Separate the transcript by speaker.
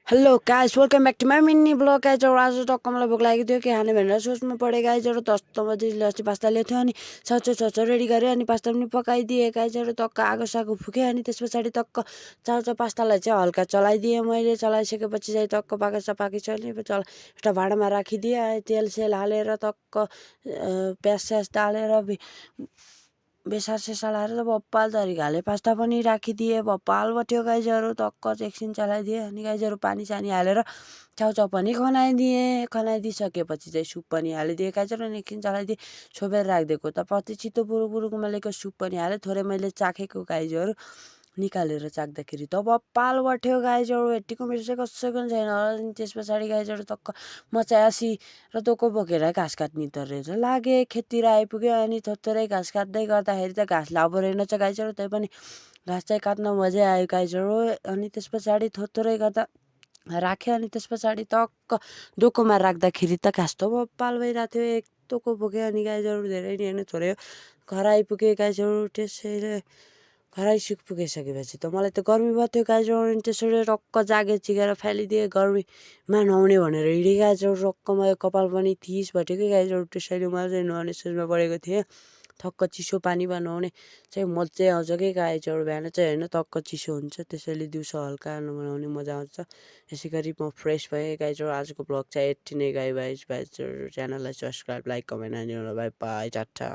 Speaker 1: hello guys welcome back to my mini vlog गाइजहरू आज टक्क मलाई भोक लागेको थियो के खाने भनेर सोच्नु पऱ्यो गाइजहरू 10 बजीले अस्ति पास्ता ल्याएको थियो अनि छ रेडी गरेँ अनि पास्ता पनि पकाइदिएँ गाइजहरू टक्क आगो सागो फुकेँ अनि त्यस पछाडि टक्क चाउचाउ पास्तालाई चाहिँ हल्का चलाइदिएँ मैले चलाइसकेपछि चाहिँ टक्क पाकेछ अनि एउटा भाँडामा राखिदिएँ तेल सेल हालेर टक्क प्याज स्याज डालेर बेसार सेसार हालेर बप्पाल तरिका हालेँ पास्ता पनि राखिदिएँ बप्पाल बट्यो गाइजहरू टक्क एकछिन चलाइदिएँ अनि गाइजहरू पानी सानी हालेर चाउचाउ पनि खनाइदिइसकेपछि चाहिँ सुप पनि हालिदिएँ गाइजहरू अनि एकछिन चलाइदिएँ छोपेर राखिदिएको त पछि छिटो बुरुको मलेको सुप पनि हालेँ थोरै मैले चाखेको गाइजहरू निकालेर चाख्दाखेरि त बप्पाल बट्यो गाइजहरू यतिको मिठो चाहिँ कसैको पनि छैन अनि त्यस पछाडि गाइजहरू टक्क म चाहिँ आसी र तोको बोकेर घाँस काट्ने तरेर लागेँ खेततिर आइपुग्यो अनि थोरै घाँस काट्दै गर्दाखेरि त घाँस लाभो रहेनछ गाइजहरू त्यही पनि घाँस चाहिँ काट्न मजै आयो गाइजहरू अनि त्यस पछाडि थोरै गर्दा राख्यो अनि त्यस पछाडि टक्क डोकोमा राख्दाखेरि त घाँस त बप्पाल भइरहेको थियो एक टोको बोक्यो अनि गाइजहरू धेरै नै होइन थोरै घर आइपुगेँ गाइजहरू त्यसैले घर पुगिसकेपछि त मलाई त गर्मी भयो थियो गाइजहरू अनि त्यसरी टक्क जागे चिगेर फालिदिएँ गर्मीमा नुहाउने भनेर हिँडेँ गाइजहरू टक्क मेरो कपाल पनि थिस भयो कि गाइजहरू त्यसैले मैले चाहिँ नुहाउने सोचमा परेको थिएँ ठक्क चिसो पानीमा नुहाउने चाहिँ मजै आउँछ कि गाइजहरू बिहान चाहिँ होइन टक्क चिसो हुन्छ त्यसैले दिउँसो हल्का नुहाउने मजा आउँछ यसै गरी म फ्रेस भएँ गाइजहरू आजको ब्लग चाहिँ यति नै गाई भाइजहरू च्यानललाई सब्सक्राइब लाइक कमेन्ट अनि बाई बाई टाटा